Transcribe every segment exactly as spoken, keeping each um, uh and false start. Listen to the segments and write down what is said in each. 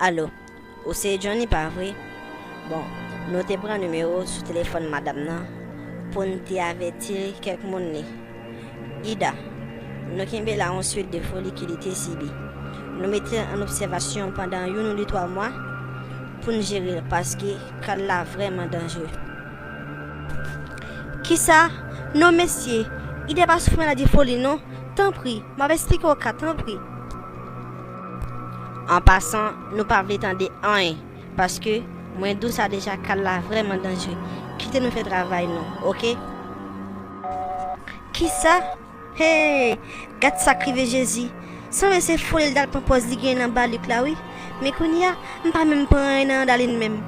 Alo, ou se Johnny pa vre? Bon, nou te pran nimewo sou telefòn madanm nan pou n te avèti kèk moun li. Ida, nou kenbe la yon swit de foli ke li te sibi. Nou mete l an obsèvasyon pandan youn ou de twa mwa pou n jere l paske ka l la vrèman danjere. Kisa? Non mesye, Ida pa soufri maladi foli non. Tanpri, m ap esplike w ka, tanpri. An pasan, nou pa vle tande anyen, paske mwen di w sa deja, ka l la vrèman danjere. Kite nou fè travay nou, oke? Kisa? Hey! Gad sa k rive Jezi! Sanble se foli l t al pran pòz li genyen nan balik la wi. Men kounye a, m pa menm pran anyen nan Dalin menm.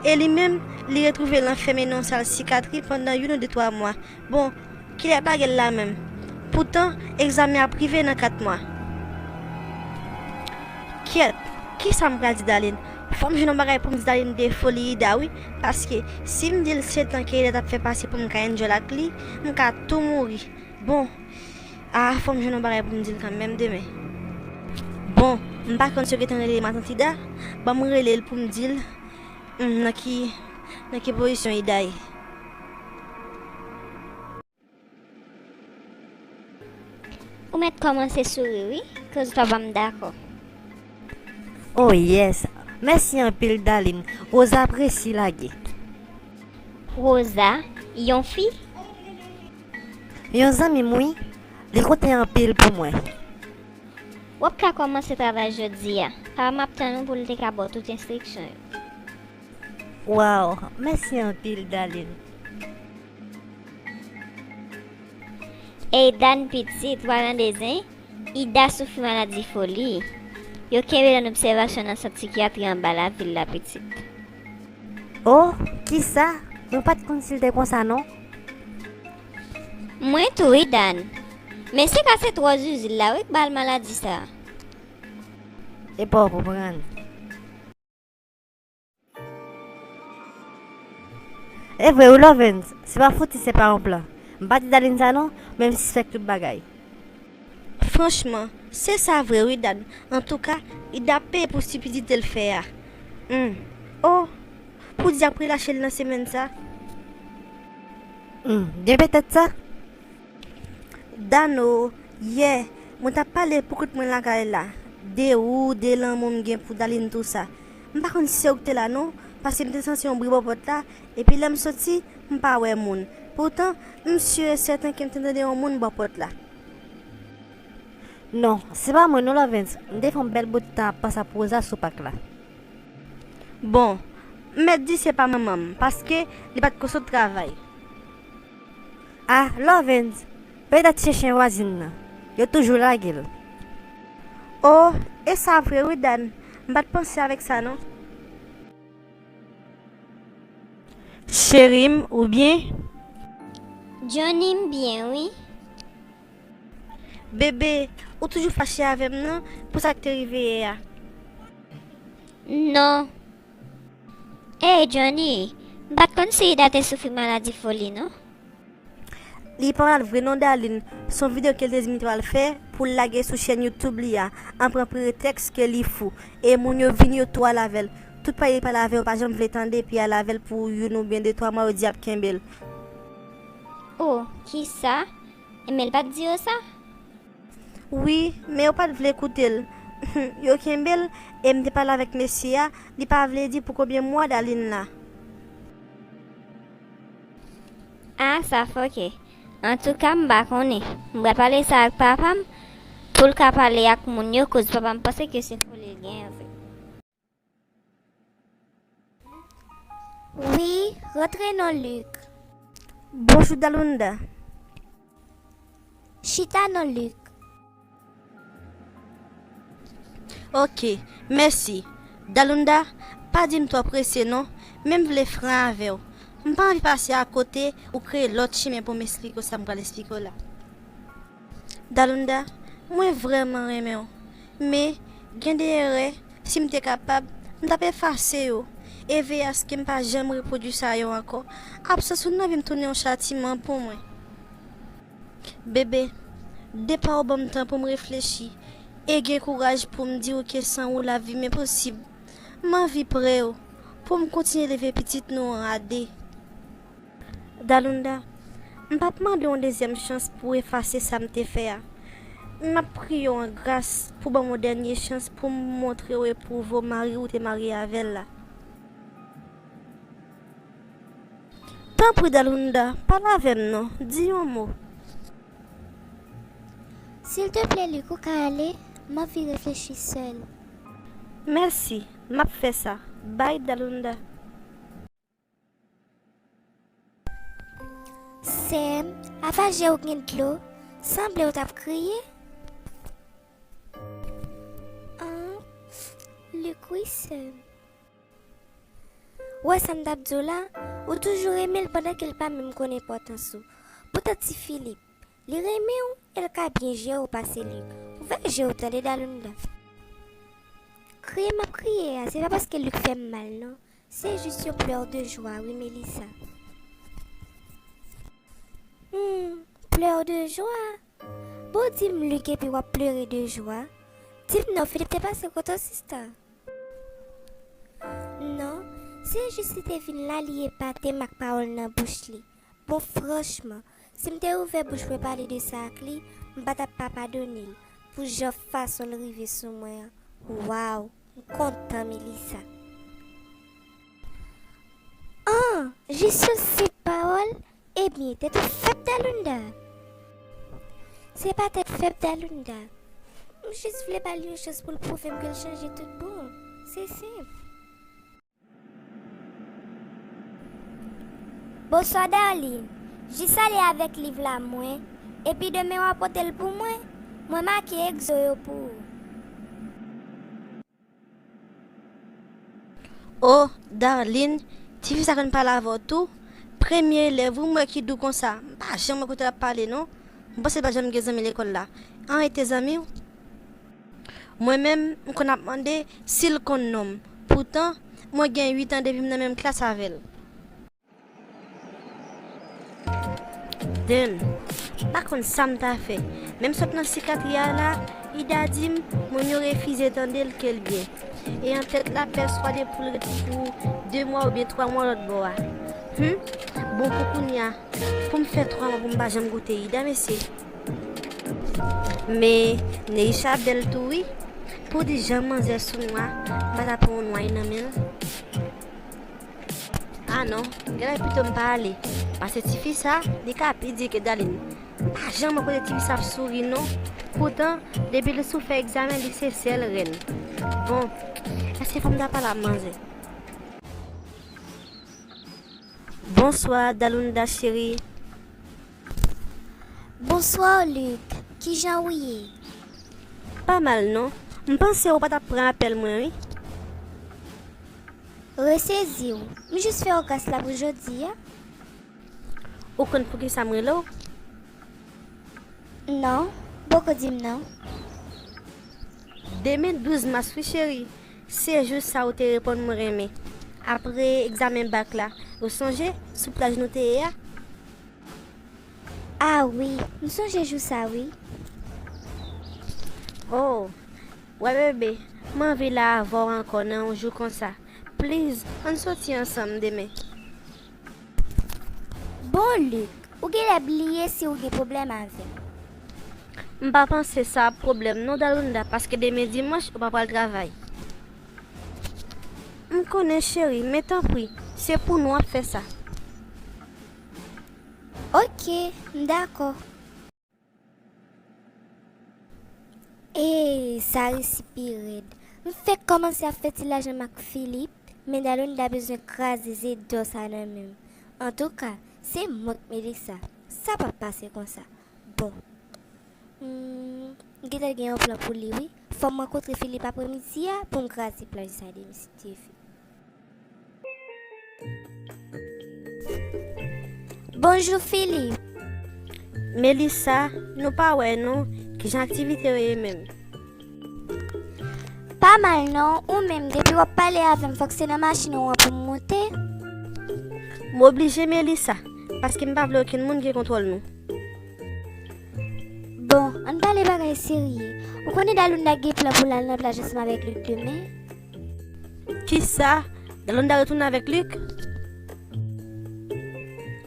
E li menm, li retwouve l anfème nan yon sal sikatri pandan youn ou de twa mwa. Bon, kilè bagay la menm? Poutan, egzamen ap rive nan kat mwa. Kyèt, kisa m pral di Dalin? Fò m jwenn yon bagay pou m di Dalin de foli Ida wi, paske si m di l se tan ke Ida t ap fè pase pou m ka enjoy ak li, m ka tou mouri. Bon, a, fò m jwenn yon bagay pou m di l kanmenm demen. Bon, m pa konn si yo gentan rele matant Ida, ban m rele l pou m di l, hmm, nan ki, nan ki pozisyon Ida ye. Ou mèt kòmanse souri wi, koz papa m dakò. Oh yes, mèsi anpil Dalin, Rosa ap resi lage. Rosa, yon fi? Yon zanmi m wi, li konte anpil pou mwen. W ap ka kòmanse travay jodi a, papa m ap tann ou pou l te ka ba w tout enstriksyon yo. Waw, mèsi anpil Dalin. Ey Dan pitit, w a tande zen? Ida soufri maladi foli. Yo kenbe l an obsèvasyon nan sant sikyatri anba lavil la pitit. Oh, kisa? Mwen pa t konn si l te konsa non. Mwen tou wi Dan. Men se ka se twò zuzu l la wi k ba l maladi sa. Epa w konprann. E vre wi Lovens, se pa fouti se pa yon plan. M pa di Dalin sa non, men m sispèk tout bagay. Franchman, se sa vre wi Dan. Antouka, Ida ap peye pou stipidite l fè a. Hmm. Oh, pou di ap relache l nan semèn sa. Hmm, gen petèt sa. Dano, yè, mwen t ap pale pou kont mwen lakay la, de ou, de lanmou m gen pou Dalin tousa. M pa konn si se ou k te la non, paske m te santi yon bri bò pòt la, epi lè m soti, m pa wè moun. Poutan, m si e sèten ke m te tande yon moun bò pòt la. Non, se pa mwen non Lovens, m te fè yon bèl bout tan ap panse ap Rosa sou pak la. Bon, m mèt di se pa manman m, paske li pa t ko sot travay. Ah, Lovens, petèt se chen vwazin nan. Yo toujou lage l. Oh, e sa vre wi Dan, m pa t panse avèk sa non. Cheri m, ou byen? Johnny, m byen wi. Bebe, ou toujou fache avè m non, pou sa k te rive yè a? Non. Ey Johnny, m pa t konn si Ida te soufri maladi foli non. Li pa pral vre non Dalin, se yon videyo ke l te di m li t pral fè pou l lage sou chèn YouTube li a, an pran pretèks ke li fou, e moun yo vin yo tou al avè l. Tout pale li pale avè yo pa janm vle tande epi al avè l pou youn oubyen de twa mwa yo di y ap kenbe l. Oh, kisa? Enben l pa t di yo sa? Wi, men yo pa t vle koute l. Yo kenbe l, e m te pale avèk mesye a, li pa vle di pou konbyen mwa Dalin la. Ah, sa fòkè. Antouka, m pa konnen. M pral pale sa ak papa m, pou l ka pale ak moun yo, koz papa m panse ke se foli l genyen vre. Wi, rantre non Luc. Bonjou Dalunda. Chita non Luc. Oke, mèsi. Dalunda, pa di m twò prese non, men m vle fran avè w. M pa anvi pase akote ou kreye lòt chimen pou m esplike w sa m pral esplike w la. Dalunda, mwen vrèman renmen w, men gen de erè, si m te kapab, m t ap efase yo e veye aske m pa janm repwodui sa yo ankò. Absans ou nan vi m tounen yon chatiman pou mwen. Bebe, depa w ban m tan pou m reflechi e gen kouraj pou m di w ke san ou lavi m enposib. M anvi pre w pou m kontinye leve pitit nou an a de. Dalunda, m p ap mande w yon dezyèm chans pou w efase sa m te fè a. M ap priye w an gras pou ban m yon dènye chans pou m montre w e pwouve w mari ou te marye avè l la. Tanpri, Dalunda, pale avè m non, di yon mo. Silteplè, Luc, ou ka ale? M anvi reflechi sèl. Mèsi, m ap fè sa. Bay, Dalunda. Sè m, apa je w gen dlo? Sanble w t ap kriye. An, Luc, wi, sè m. Ou wè sa m t ap di w la? Ou toujou renmen l pandan ke l pa menm konn enpòtans ou. Poutan ti Filip, li renmen w e l ka byen jere w pase Luc. Ouvè je w tande, Dalunda. Kriye m ap kriye a, se pa paske Luc fè m mal non. Se jis yon pleurs de joie, wi, Melissa. Hmm, pleurs de joie? Bon, di m Luc epi w ap pleure de joie. Di m non, Filip te pase kote w, sista? Non, se jis li te vin la, li epate m ak pawòl nan bouch li. Bon, franchman, si m te ouvè bouch mwen pale de sa ak li, m pa t ap pa padone l pou jan fason l rive sou mwen an. Waw, m kontan, Melissa. An, jis yon senp pawòl? Ebyen, tèt ou fèb, Dalunda. Se pa tèt fèb, Dalunda. M jis vle ba l yon chans pou l pwouve m ke l chanje tout bon. Se senp. Bonswa, Darline. Jis ale avèk liv la mwen, epi demen w a pote l pou mwen. Mwen make egzo yo pou ou. O, Darline, tifi sa konn pale avè w tou? Premye elèv wi m wè ki dou konsa. M pa janm wè kote l ap pale non. M panse l pa janm gen zanmi lekòl la. An rete zanmi w? Mwen menm, m konn ap mande si l konn non m. Poutan, mwen gen uit an depi m nan menm klas avè l. Damn, m pa konn sa m ta fè. Men m sot nan sikatri a la, Ida di m moun yo refize tande l ke l byen. E an tèt la pèswade pou l ret pou de mwa oubyen twa mwa lòt bò a. Hum, bon pou kounye a, pou m fè twa mwa pou m pa janm goute Ida, mesye. Men Neisha bèl tou wi. Pou di jan manzè sou nwa, m pa ta pran yon nwa nan men l. Ah non, genlè pito m pa ale. Paske tifi sa, li ka pi di ke Darline. M pa janm wè kote tifi sa ap souri non. Poutan, depi li sou fè egzamen, li se sèl rèn. Bon, èske fò m ta pale ak manzè? Bonswa, Dalunda cheri. Bonswa, Luc. Kijan ou ye? Pa mal non. M panse ou pa t ap pran apèl mwen wi. Resezi w. M jis fè w gras la pou jodi a. Ou konn poukisa m rele w? Non, poko di m non. Demen douz mas wi cheri. Se jou sa ou te reponn mwen renmen. Apre egzamen bak la, ou sonje sou plaj nou te ye a? Ah wi, m sonje jou sa wi. Oh, wè bebe, m anvi la avè w ankò nan yon jou konsa. Please, ann soti ansanm demen. Bon, Luc, ou genlè bliye si ou gen pwoblèm avè m. M pa panse sa ap pwoblèm non, Dalunda, paske demen dimanch ou pa pral travay. M konnen, cheri, men tanpri, se pou nou w ap fè sa. Oke, m dakò. Ee, sa resi pi rèd. M fèk kòmanse ap fè ti lajan m ak Filip, men Dalunda bezwen kraze ze dò sa nan men m. Antouka, se mwen k Melissa. Sa p ap pase konsa. Bon. Hmm, m gentan gen yon plan pou li wi. Fò m rankontre Filip apremidi a pou m kraze plaj sa demen si Dye vle. Bonjou, Filip. Melissa, nou pa wè non, kijan aktivite yo ye menm? Pa mal non, ou menm, depi w ap pale avè m, fòk se nan machin ou an pou m moute. M oblije, Melissa, paske m pa vle okenn moun gen kontwòl nou. Bon, ann pale bagay serye. Ou konnen Dalunda gen plan pou l al nan plaj ansanm avèk Luc demen? Kisa? Dalonda retounen avèk Luc?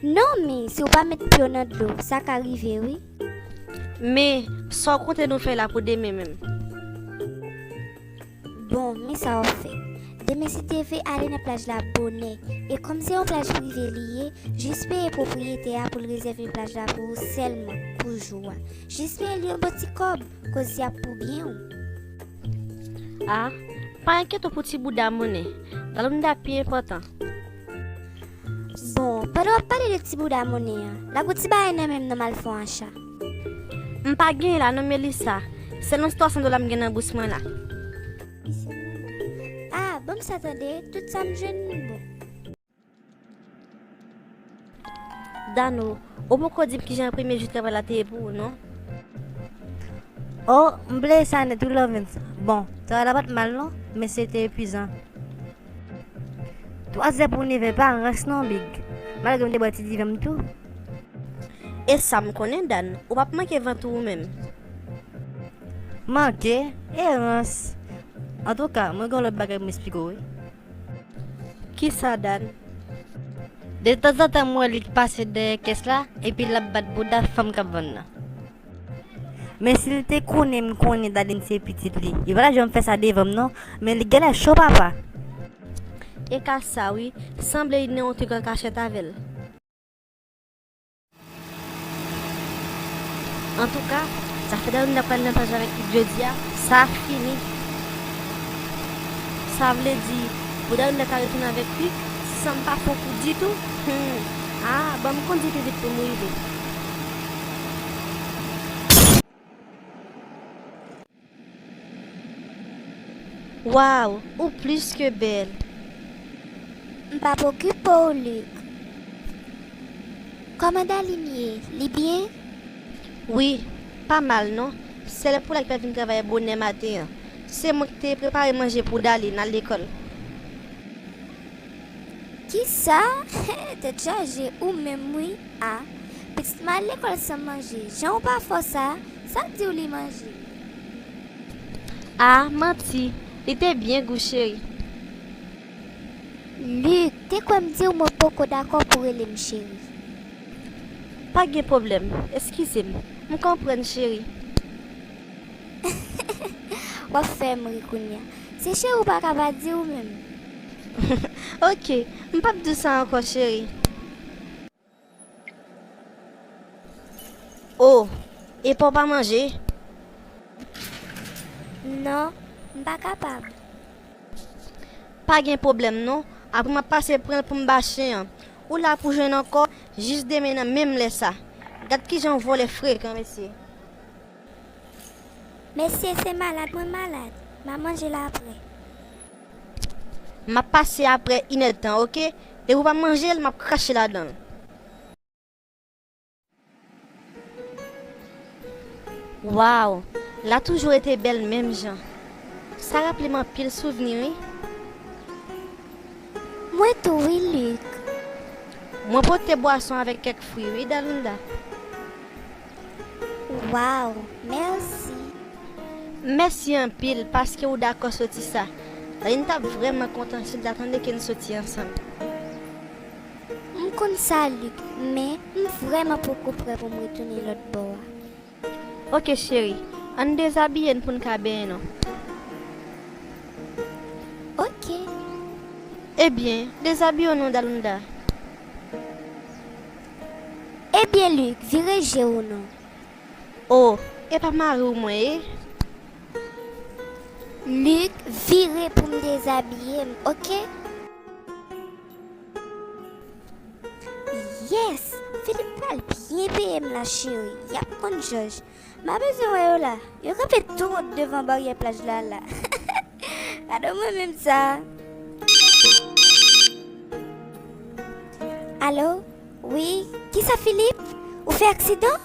Non, men si w pa met pye w nan dlo, sa ka rive, wi. Men, sa w konte nou fè la pou demen menm? Bon, men sa w ap fè. Demen, si te vle, ale nan plaj la bonè. E kòm se yon plaj prive li ye, jis peye pwopriyetè a pou l rezève plaj la pou ou sèlman, pou jou a. Jis peye l yon bon ti kòb, koz y ap pou byen w. A, pa enkyete w pou ti bouda monnen. Dalonda pi enpòtan. Bon, pandan w ap pale de ti bouda monnen an, la gon ti bagay nan men m non, m al fè yon acha. M pa genyen la non, Melissa. Sèlman twa san dola m gen nan bous mwen la. A, ban m sa tande, tout sa m jwenn li bon. Dano, ou poko di m kijan premye jou travay la te ye pou ou non? O, m bliye sa nèt wi, Lovens. Bon, travay la pa t mal non, men se te epwizan. Twazè pou nevè pa rans non, Big. Malgre m te bwè ti diven m tou. E sa m konnen, Dan, ou p ap manke vant ou menm. Manke? E rans. Antouka, mwen gen yon lòt bagay pou m esplike w wi. Kisa, Dan? De tanzantan m wè Luc pase dèyè kès la, epi l ap bat bouda fanm k ap vann nan. Men si l te konnen m konnen Daline se pitit li, li pa t ap janm fè sa devan m non, men li genlè cho papa. E ka sa wi, sanble li nan yon trik an kachèt avè l. Antouka, zafè Dalonda pral nan plaj avèk Luc jodi a, sa fini. Sa vle di, pou Dalonda ta retounen avèk Luc, san m pa fè yon kou ditou? Hmm. A, ban m kondui pi vit pou m rive. Waw, ou plis ke bèl. M p ap okipe w, Luc. Kòman Daline ye? Li byen? Wi, pa mal non. Sèl pou la ki pa vin travay bonè maten an. Se mwen ki te prepare manje pou Daline al lekòl. Kisa? Tèt chaje ou menm wi. A, pitit m al lekòl san manje, jan w pa fè w sa, sa k di w li manje? A, manti, li te byen gou, cheri. Luc, te kwè m di w mwen poko dakò pou w rele m cheri. Pa gen pwoblèm, eskize m, m konprann, cheri. W ap fè m ri kounye a. Se cheri w pa ka pa di w menm. Oke, m p ap di w sa ankò, cheri. O, epa w pa manje? Non, m pa kapab. Pa gen pwoblèm non, apre m ap pase pran l pou m ba chen an. Ou la pou jwenn ankò, jis demen nan menm lè sa. Gad kijan w vòlè frekan, mesye. Mesye, se malad mwen malad. M a manje l apre. M ap pase apre inèdtan, oke? Depi w pa manje l, m ap krache ladan l. Waw, la toujou rete bèl menm jan. Sa raple m anpil souvni, wi. Mwen tou wi, Luc. Mwen pote bwason avèk kèk fwi, wi, Dalonda. Waw, mèsi. Mèsi anpil paske w dakò soti sa. Daline t ap vrèman kontan si l ta tande ke n soti ansanm. M konn sa, Luc, men m vrèman poko prè pou m retounen lòt bò a. Oke, cheri, ann dezabiye n pou n ka benyen non. Oke. Ebyen, dezabiye w non, Dalonda. Ebyen, Luc, vire je w non. O, e pa mari w mwen ye? Luc, vire pou m dezabiye m, oke? Yes! Philippe pral byen peye m la, cheri. Y ap konn jòj. M a bezwen wè yo la. Yo kanpe tou wont devan baryè plaj la la. Gade mwen menm sa. Alo? Wi? Kisa, Philippe? Ou fè aksidan?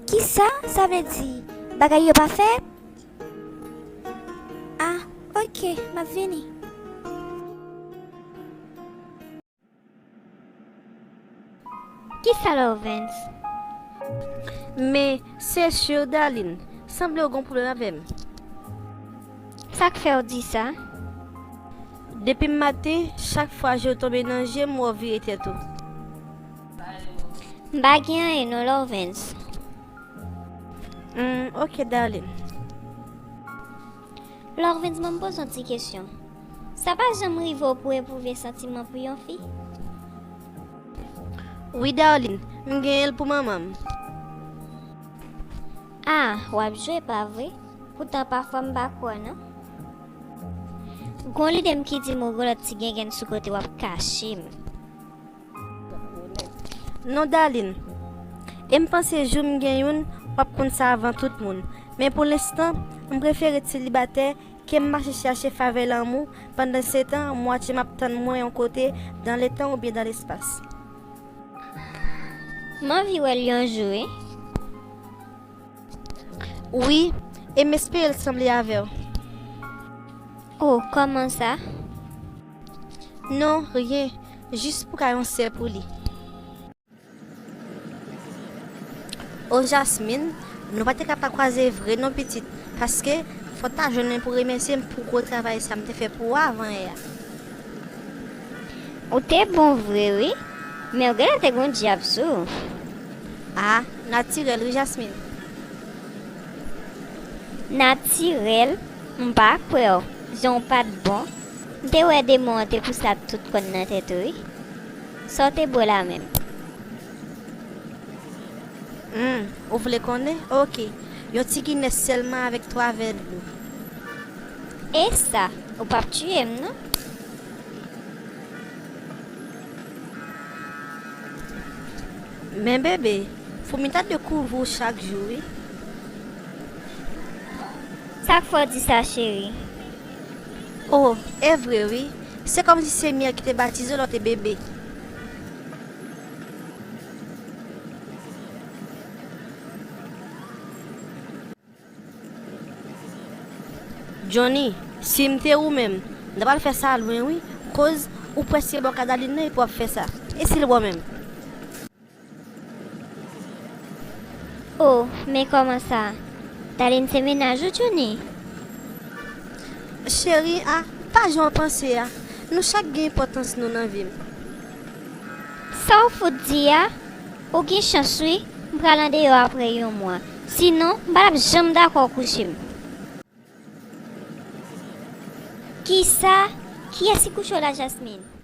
Kisa? Sa vle di bagay yo pa fèt? Ah, oke, m ap vini. Kisa, Lovens? Men, se sur, Darline, sanble w gen pwoblèm avè m. Sa k fè w di sa? Depi m maten, chak fwa je w tonbe nan je m, wè w vire tèt ou. M pa gen anyen non, Lorvens. Hmm, ok, darling. Lorvens, ban m poze yon ti kesyon. Sa pa janm rive w pou w epwouve santiman pou yon fi? Wi, darling, m genyen l pou manman m. Ah, w ap jwe, pa vre? Poutan pafwa m pa kwè non. Gon lide m ki di m ou gon lòt ti gengenn sou kote w ap kache m. Non, darling. E m panse jou m gen youn, w ap konn sa avan tout moun. Men pou lenstan, m prefere selibatè ke m mache chache favè lanmou, pandansetan, mwatye m ap tann mwen yon kote, dan letan oubyen dan lespas. M anvi wè l yon jou, wi. Wi, e m espere l sanble avè w. Oh, kòman sa? Non, ryen. Jis pou ka yon sè pou li. O Jasmine, nou pa te ka pa kwaze vre non pitit, paske fò w ta jwenn mwen pou remèsye m pou gwo travay sa m te fè pou ou avan yè a. Ou te bon vre wi, men ou genlè te gon dyab sou ou. Ah, natirèl wi Jasmine. Natirèl? M pa kwè w. Jan w pa t bon. M te wè demon an te pouse ak tout kòn nan tèt ou wi. Sa w te bwè la menm? Hmm, ou vle konnen? Ok. Yon ti Guinness sèlman avèk twa vè dlo. E sa, ou p ap tiye m non? Men bebe, foumi ta dwe kouvri w chak jou wi. Sa k fè w di sa, cheri? Oh, e vre wi. Se kòmsi se myèl ki te batize w lè w te bebe. Johnny, si m te ou menm, m ta pral fè sa lwen wi, koz ou prèske bò kay Darline nan epi w ap fè sa. E si l wè w menm? Oh, men kòman sa? Darline se mennaj ou, Johnny? Cheri, a, pa jan w panse a. Nou chak gen enpòtans nou nan vi m. Sa w fout di a? Ou gen chans wi, m pral andeyò apre yon mwa. Sinon, m pa t ap janm dakò w kouche m. Kisa? Kiyès ki kouche w la, Jasmine?